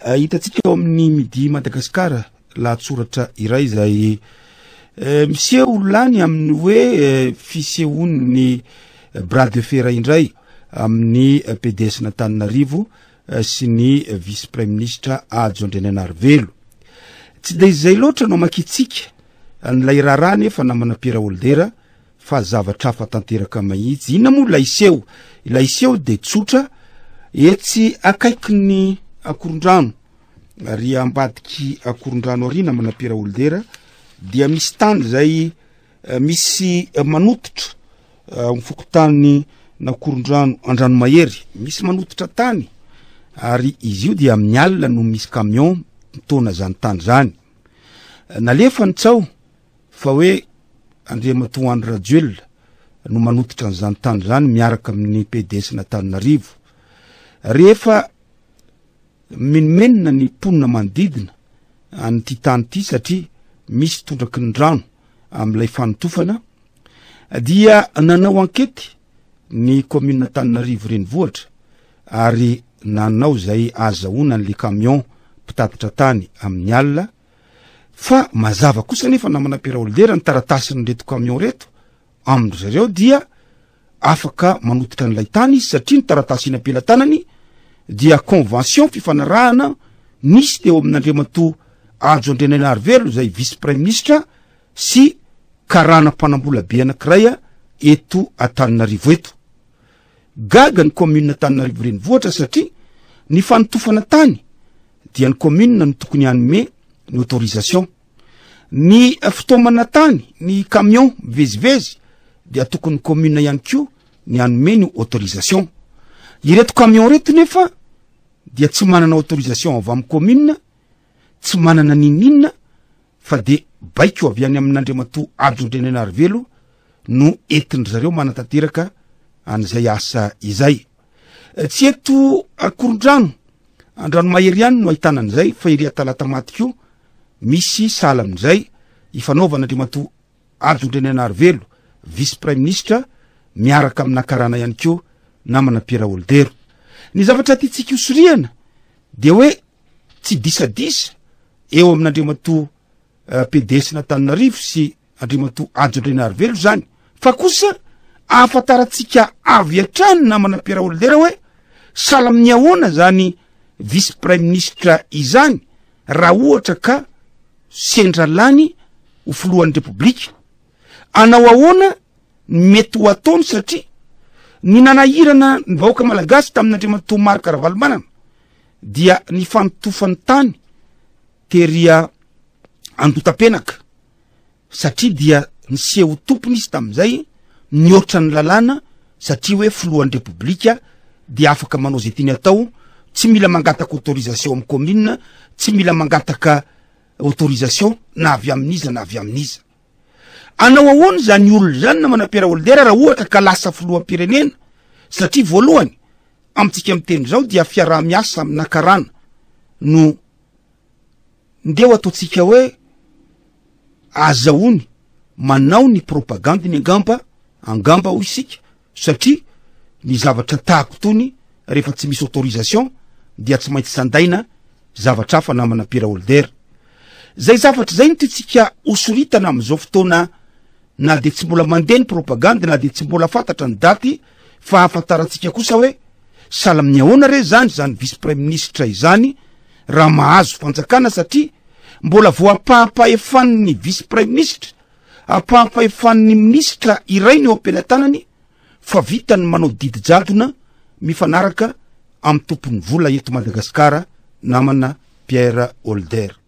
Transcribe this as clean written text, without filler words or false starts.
Hitantsika ao amin'ny Midi Madagasikara lahatsoratra iray izay miseho lany amin'ny hoe fisehoan'ny bras de fer indray amin'ny PDS n'Antananarivo sy ny vice praiminisitra Hajo Andrianainarivelo. Tsy dia izay loatra no amakintsika an'ilay raharaha nefa namana Pierre Holdera fa zavatra hafa tanteraka mahitsy. Inona moa ilay seho? Ilay seho dia tsotra, etsy akaikin'ny Akorondrano, ary ambadiky Akorondrano ary namana Pierre Holdera dia misy tany izay eh, misy eh, manototra eh, amin'ny fokontany n'Akorondrano Andranomahery, misy manototra tany ary izy io dia amin'ny alina no misy camion mitaona izany tany izany. Nalefa ny tsao fa hoe Andriamatoa Andry Rajoelina no manototra an'izany tany izany miaraka amin'ny PDS n'Antananarivo. Rehefa menomenona ny mponina manodidina an'ity tany ity satria misy tondraky ny rano amin'ilay fanotofana dia nanao ankety ny commune Antananarivo renivohitra ary nanao izay ahazahoana an'ilay camion mpitatitra tany amin'ny alina. Fa mazava kosa anefa namana Pierre Holder ny taratasin'ireto camion reto amin-dry zareo dia afaka manototra an'ilay tany izy satria ny taratasy eny am-pelatanany dia convention fifanarahana nisy teo amin'Andriamatoa Hajo Andrianainarivelo izay vice praiminisitra sy karana mpanambola be anankiray eto Antananarivo eto. Gaga ny commune Antananarivo renivohitra satria ny fanotofana tany dia ny commune no tokony hanome ny autorisation. Ny fitaomana tany, ny camion mivezivezy dia tokony commune ihany koa ny hanome ny autorisation. Ireto camion ireto nefa dia tsy manana autorisation avy amin'ny commune, tsy manana n'inon'inona fa dia baiko avy any amin'Andriamatoa Hajo Andrianainarivelo no entin-dry zareo manatanteraka an'izay asa izay. Tsy eto Ankorondrano, Andranomahery ihany no ahitana an'izay fa ery Talatamaty koa misy sahala amin'izay ifanaovana Andriamatoa Hajo Andrianainarivelo, vice praiminisitra, miaraka amina karana ihany koa namana Pierre Holdero. Ny zavatra tiantsika hosorihana dia hoe tsy disadisa eo amin'Andriamatoa eh, PDS n'Antananarivo sy Andriamatoa Hajo Andrianarivelo izany, fa kosa ahafantarantsika avy hatrany namana Pierre Holdera hoe sahala amin'ny ahoana izany vice praiminisitra izany raha ohatra ka sendra lany ho filohan'ny Repoblika. Anao ahoana ny mety ho ataony satria ny nanahirana ny vahoaka malagasy tamin'Andriamatoa Marc Ravalomanana dia ny fanotofany tany teria Andotapenaka satria dia niseho tompony izy tamin'izay nihoatra ny lalàna satria hoe filohan'ny repoblika dia afaka manao izay tiany atao, tsy mila mangataka autorisation amin'ny commune, tsy mila mangataka autorisation na avy amin'iza na avy amin'iza. Anao ahoana izany olona izany namana Pierre Holder raha ohatra ka lasa filoham-pirenena satria voalohany amintsika miteny izao dia fiaraha-miasa amina karana no ndeha ho ataontsika hoe azahoany manao ny propagandiny angamba, angamba hoy isika, satria ny zavatra tahako tony rehefa tsy misy autorisation dia tsy maintsy sandaina zavatra hafa namana Pierre Holder. Zay zavatra zay no tiantsika hosoritana amin'izao fotoana na dia tsy mbola mandeha ny propagandy na dia tsy mbola fantatra ny daty fa ahafantarantsika kosa hoe sahala amin'ny ahoana re zany izany vice praiminisitra izany raha mahazo fanjakana satria mbola voampahampahefan'ny vice praiminisitra ampahampahefan'ny minisitra iray ny eo am-pelatanany fa vita ny manao didy jadona mifanaraka amin'ny tompon'ny vola eto Madagasikara namana Pierre Holder.